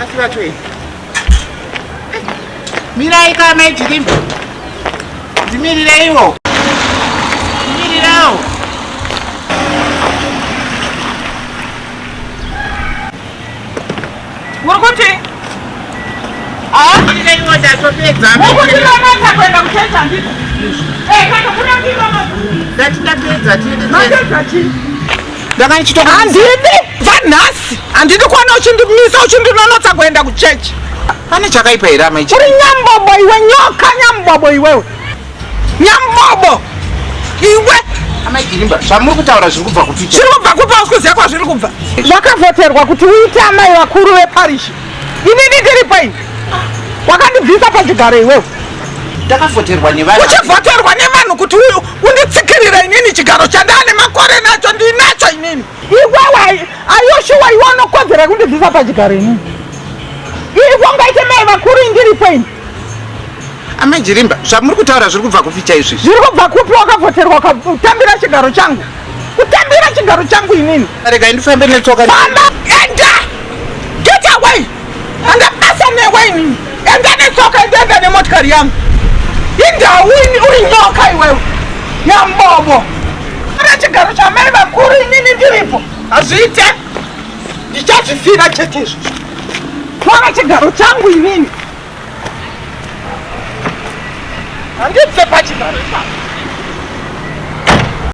Asi vatoenda. Mirai ka mai Jirimba. Ndimirireiwo. Ndimirirawo. Uri kuti? Ndimirireiwo ndatopedza. Uri kuti nonotsa kuenda kuchechi handiti? Eh, kana kuna ndiro Ndati ndapedza tiende. Mapedza chii? Ndakanichitoka. Handidi vanhasi handidi kuona uchindimisa uchindinonotsa kuenda kuchechi. Pane chakaipa here amai? Uri nyambobo iwe nyoka nyambobo iwewe. Nyambobo iwe. Amai Jirimba, zvamuri kutaura zviri kubva kupi? Zviri kubva kupi hausi kuziva kwazviri kubva? Zvakavhoterwa kuti uite amai vakuru veparishi. Inini ndiripo ini. Wakandibvisa pachigaro iwewe. Ndakavhoterwa nevanhu. Uchivhoterwa nevanhu kuti unditsikirire inini chigaro chandaane makore nacho ndinacho inini. Iwewe ayoshuwa iwe unokodzera kundibvisa pachigaro inini. Iwe ungaite mai vakuru indiripo ini. Amai Jirimba, zvamuri kutaura zviri kubva kupi chaizvo izvi? Zviri kubva kupi wakavhoterwa ukatambira chigaro changu? Kutambira chigaro changu inini. Regai ndifambe netsoka. Famba, enda! Get away! Handa basa newe inini. Enda netsoka, enda enda nemotikari yangu. Indawu ini uri nyoka iwewe. Nyambobo. Tora chigaro chamai vakuru inini ndiripo. Hazviite. Ndichazvifira chete izvozvo. Tora chigaro changu inini. Handibve pachigaro ipapo.